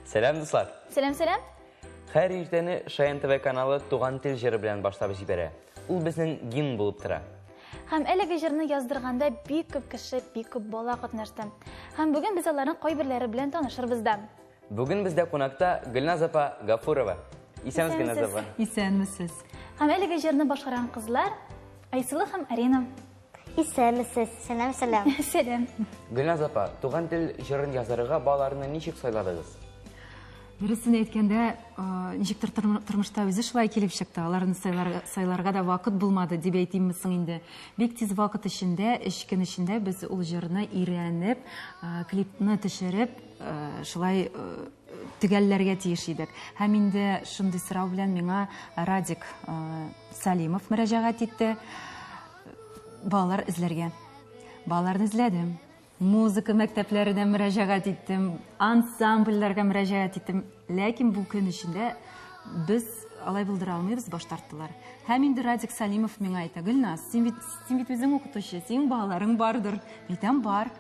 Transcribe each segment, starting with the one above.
Сәлам, дуслар! Сәлам, сәлам! Һәр иртәне Шаян ТВ каналы Туган тел җыры белән башлап җибәрә. Ул безнең гимн булып тора. Һәм әлеге җырны яздырганда бик күп кеше, бик күп бала катнашты. Һәм бүген без аларның кайберләре белән танышырбыз да. Бүген бездә кунакта Гөлназ апа Гафурова. Исәнмесез, Гөлназ апа. Исәнмесез. Һәм әлеге җырны башкарган кызлар Айсылу һәм Арина. Исәнмесез. Сәлам, сәлам. Сәлам. Гөлназ апа, Туган тел җырын язарга балаларны ничек сайладыгыз? Дөресен әйткәндә, ничектер тормышта үзе шулай килеп чыкты. Аларны сайларга да вакыт булмады дип әйтимме соң инде. Бик тиз вакыт эчендә, өч көн эчендә без ул җырны өйрәнеп, клипны төшереп, шулай төгәлләргә тиеш идек. Һәм инде шундый сорау белән миңа Радик Салимов мөрәҗәгать итте. Балалар эзләргә. Балаларны эзләдем. Музыка мәктәпләренә мөрәҗәгать иттем, ансамбльләргә мөрәҗәгать иттем. Ләкин бу көн эчендә без алай булдыра алмыйбыз, баш тарттылар. Һәм инде Радик Салимов миңа әйтә, Гөлназ, син бит, син бит үзең укытучы, синең балаларың бардыр. Әйтәм, бар.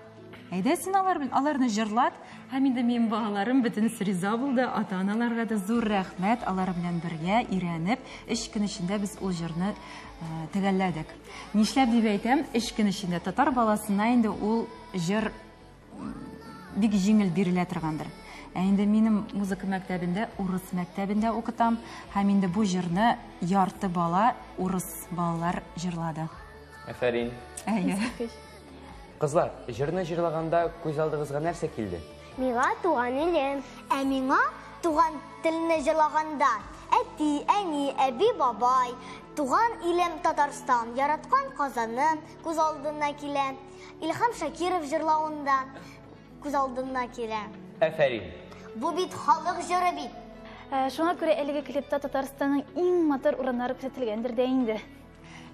Әйдә син алар белән, аларны җырлат. Һәм инде минем балаларым бөтенесе риза булды. Ата-аналарга да зур рәхмәт. Алар белән бергә өйрәнеп, өч көн эчендә без ул җырны э, төгәлләдек. Нишләп дип әйтәм, өч көн эчендә татар баласына инде ул җыр бик җиңел бирелә торгандыр. Ә инде минем музыка мәктәбендә, урыс мәктәбендә укытам, һәм инде бу җырны ярты бала урыс балалар җырлады. Афәрин. Әйе. Кызлар, җырны җырлаганда күз алдыгызга нәрсә килде? Миңа туган илем. Ә миңа туган телне җырлаганда әти, әни, әби, бабай, туган илем Татарстан, яраткан Казаным күз алдына килә. Илһам Шакиров җырлавында күз алдына килә. Афәрин. Бу бит халык җыры бит. Ә, шуңа күрә әлеге клипта Татарстанның иң матур урыннары күрсәтелгәндер дә инде.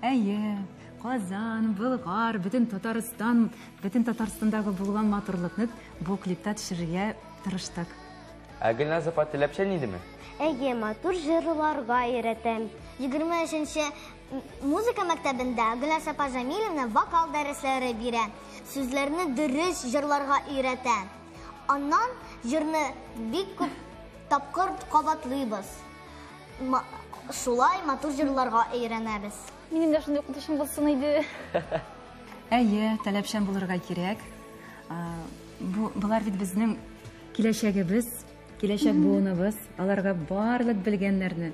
Әйе, Казан, Болгар, бөтен Татарстан, бөтен Татарстандагы булган матурлыкны бу клипта төшерергә тырыштык. Ә Гөлназ апа таләпчән идеме? Әйе, матур җырларга өйрәтәм. 23 музыка мәктәбендә Гөлназ апа Жамилевна вокал дәресләре бирә. Сүзләрне дөрес җырларга өйрәтә. Аннан җырны бик күп тапкыр кабатлыйбыз. Шулай матур җырларга өйрәнәбез. Минем дә шундый укытучым булсын иде. Әйе, таләпчән булырга кирәк. Бу болар бит безнең киләчәгебез, киләчәк буыныбыз. Аларга барлык белгәннәрне,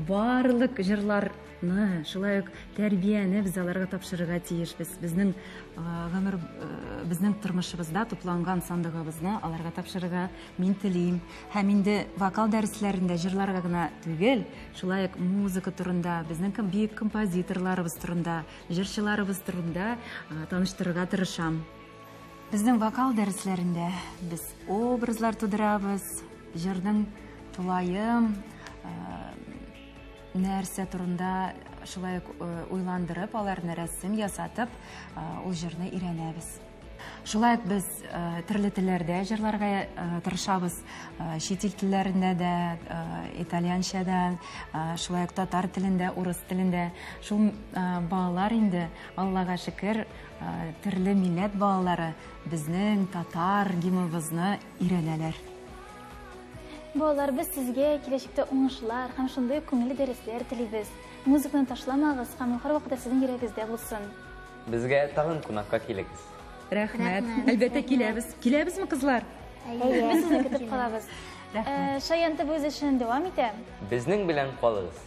барлык җырларны, шулай ук тәрбияне без аларга тапшырырга тиешбез. Безнең гомер, безнең тормышыбызда тупланган сандыгыбызны аларга тапшырырга Мин телим. Һәм инде вокал дәресләрендә җырларга гына түгел, шулай ук музыка турында, безнең бөек композиторларыбыз турында, җырчыларыбыз турында таныштырырга тырышам. Безнең вокал дәресләрендә без образлар тудырабыз, җырның тулаем нәрсә турында шулай ук уйландырып, аларны рәсем ясатып, ул җырны өйрәнәбез. Шулай ук без төрле телләрдә җырларга тырышабыз. Чит ил телләрендә дә, итальянча да, шулай ук татар телендә, урыс телендә. Шул балалар инде, Аллага шөкер, төрле милләт балалары безнең татар гимныбызны өйрәнәләр. Балалар, без сезгә киләчәктә уңышлар һәм шундый ук күңелле дәресләр телибез. Музыканы ташламагыз һәм ул һәрвакытта сезнең йөрәгегездә булсын. Безгә тагын кунакка килегез. Рәхмәт. Әлбәттә киләбез. Киләбезме, кызлар? Әйе. Без сезне көтеп калабыз. Рәхмәт. Шаян ТВ үз эшен дәвам итә. Безнең белән калыгыз.